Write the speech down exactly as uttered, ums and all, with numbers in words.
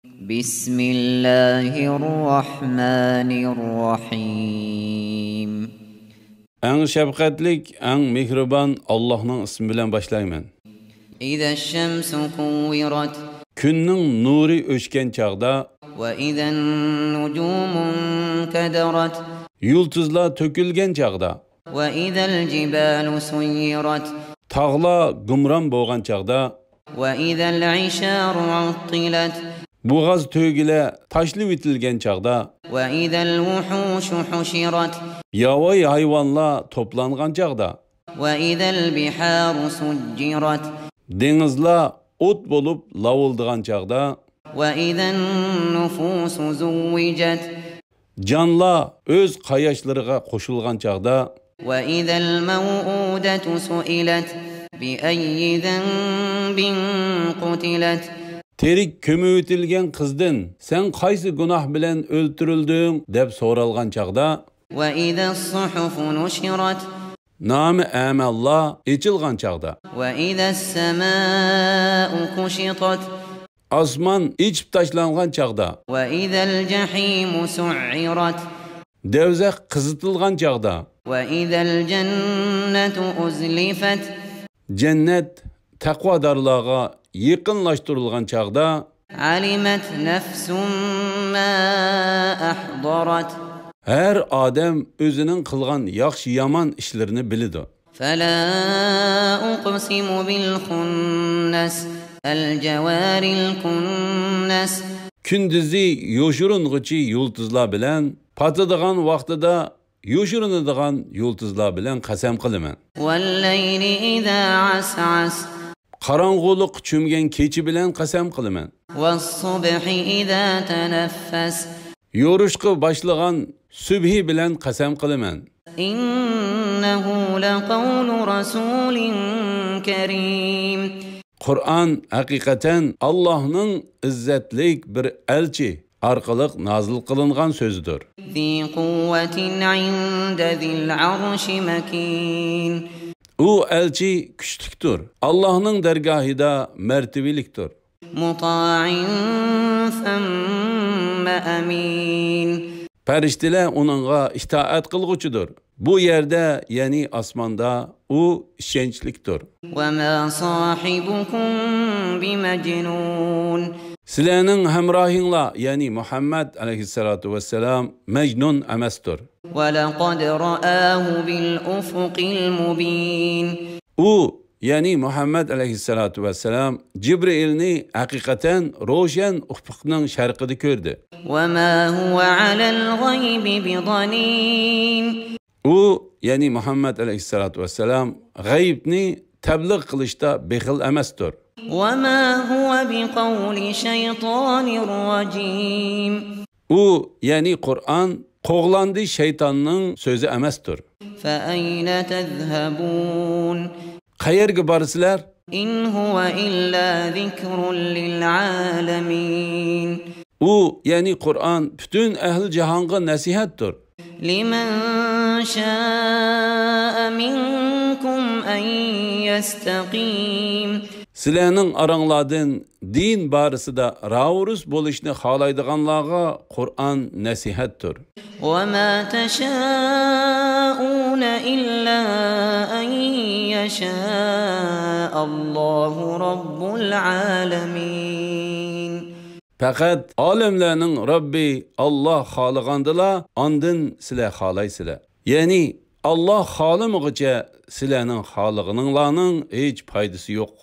بسم الله الرحمن الرحيم. ئەڭ شەپقەتلىك، ئەڭ مېھرىبان ئاللاھنىڭ ئىسمى بىلەن باشلايمەن. إذا الشمس كورت. كۈننىڭ نۇرى ئۆچكەن چاغدا. وإذا النجوم انكدرت. يۇلتۇزلار تۆكۈلگەن چاغدا. وإذا الجبال سيرت. تاغلار گۇمران بولغان چاغدا. وإذا العشار عطلت. بوغاز تۆگىلەر تاشلىۋېتىلگەن چاغدا. وإذا الوحوش حشرت. ياۋايى ھايۋانلار توپلانغان چاغدا. وإذا البحار سجرت. دېڭىزلار ئوت بولۇپ لاۋۇلدىغان چاغدا. وإذا النفوس زوجت. جانلار ئۆز قاياشلىرىغا قوشۇلغان چاغدا. وإذا الموءودة سئلت بأي ذنب قتلت. تىرىك كۆمۈۋېتىلگەن قىزدىن، سەن قايسى گۇناھ بىلەن ئۆلتۈرۈلدۈڭ؟ دەپ سورالغان چاغدا. وإذا الصحف نشرت. نامە ئەمەللار ئېچىلغان چاغدا. وإذا السماء كشطت. ئاسمان ئېچىپ تاشلانغان چاغدا. وإذا الجحيم سعرت. دەۋزەخ قىزىتىلغان چاغدا. وإذا الجنة أزلفت. جەننەت تەقۋادارلارغا يېقىنلاشتۇرۇلغان چاغدا. علمت نفس ما أحضرت. ھەر ئادەم ئۆزىنىڭ قىلغان ياخشى-يامان ئىشلىرىنى بىلىدۇ. فلا أقسم بالخنس. الجوار الكنس. كۈندۈزى يوشۇرۇنغۇچى يۇلتۇزلار بىلەن، پاتىدىغان ۋاقتىدا يوشۇرۇنىدىغان يۇلتۇزلار بىلەن قەسەم قىلىمەن. والليل إذا عسعس. قاراڭغۇلۇققا چۆمگەن كېچە بىلەن قەسەم قىلىمەن. والصبح إذا تنفس. يورۇشقا باشلىغان سۈبھى بىلەن قەسەم قىلىمەن. إنه لقول رسول كريم. قۇرئان ھەقىقەتەن ئاللاھنىڭ ئىززەتلىك بىر ئەلچى ئارقىلىق نازىل قىلىنغان سۆزىدۇر. ذي قوة عند ذي العرش مكين. ئۇ ئەلچى كۈچلۈكتۇر، ئاللاھنىڭ دەرگاھىدا مەرتىۋىلىكتۇر. مطاع ثم أمين. پەرىشتىلەر ئۇنىڭغا ئىتائەت قىلغۇچىدۇر. بۇ يەردە، يەنى ئاسماندا، ئۇ ئىشەنچلىكتۇر. وما صاحبكم بمجنون. سىلەرنىڭ ھەمراھىڭلار، يەنى مۇھەممەد ئەلەيھىسسالاتۇ ۋەسسالام، مەجنۇن ئەمەستۇر. ولقد رآه بالأفق المبين. ئۇ، يەنى مۇھەممەد ئەلەيھىسسالاتۇ ۋەسسالام، جىبرىئىلنى ھەقىقەتەن روشەن ئۇپۇقنىڭ شەرقىدە كۆردى. وما هو على الغيب بضنين. ئۇ، يەنى مۇھەممەد ئەلەيھىسسالاتۇ ۋەسسالام، غەيىبنى تەبلىغ قىلىشتا بېخىل ئەمەستۇر. وما هو بقول شيطان رجيم. ئۇ، يەنى قۇرئان، قوغلاندى شەيتاننىڭ سۆزى ئەمەستۇر. فأين تذهبون. قەيەرگە بارىسىلەر؟ إن هو إلا ذكر للعالمين. ئۇ، يەنى قۇرئان، پۈتۈن ئەھلى جاھانغا نەسىھەتتۇر. لمن شاء منكم أن يستقيم. سىلەرنىڭ ئاراڭلاردىن دىن بارىسىدا راۋۇرۇس بولۇشنى خالايدىغانلارغا قۇرئان نەسىھەتتۇر. وما تشاءون إلا أن يشاء الله رب العالمين. پەقەت ئالەملەرنىڭ رەببى ئاللاھ خالىغاندىلا، ئاندىن سىلەر خالايسىلەر. يەنى، ئاللاھ خالىمىغۇچە سىلەرنىڭ خالىغىنىڭلارنىڭ ھېچ پايدىسى يوق.